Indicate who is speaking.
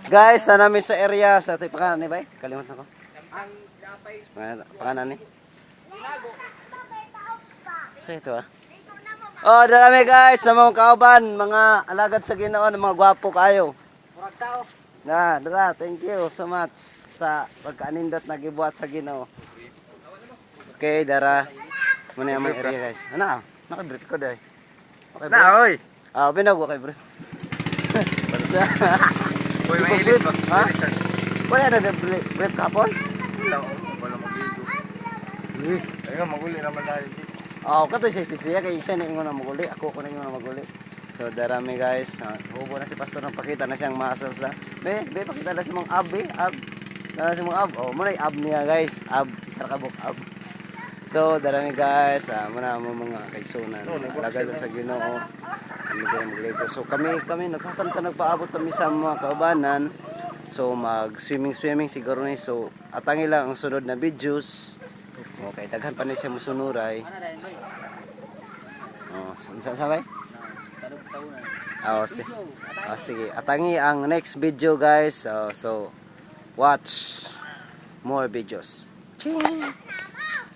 Speaker 1: Guys, sa namin sa area sa ito pangalan ni bay? Kalimutan ko. Pangalan ni. Sa ito ah. Oh, darami guys sa mga kauban, mga alagad sa Ginoo, ng mga gwapo kayo.
Speaker 2: Murag tao.
Speaker 1: Na, dara, thank you so much sa pagkaanindot na gibuhat sa Ginoo. Okay, dara. Muna yung mga area, guys. Ano ah? Naka-brief ko dahil. Okay,
Speaker 3: Na, oy.
Speaker 1: Ah, binago kay bro.
Speaker 3: Uy, mailis ba?
Speaker 1: Ha? Wala na brief, brief kapon?
Speaker 3: Wala, wala magligo. Ayun, maguli naman tayo.
Speaker 1: Oh, kato siya siya siya kay siya na ingon na maguli, ako ko na ingon na maguli. So darami guys, hubo na si pastor nang pakita na siyang muscles na. Be, be pakita na si mong ab, be, ab. Na si mong ab. Oh, mo na ab niya guys, ab isa ka buk ab. So darami guys, muna mo mga kaigsunan, alagad na sa Ginoo. Kami tayo magligo. So kami kami nagkakamta nagpaabot kami sa mga kaubanan. So mag swimming swimming siguro ni. So atangi lang ang sunod na videos. Okay, daghan pa ni siya musunuray.
Speaker 2: Ano dahil boy?
Speaker 1: Oh, sa sabay?
Speaker 2: Talog tao na.
Speaker 1: Oh, sige. Atangi ang next video guys. Oh, so watch more videos. Ching!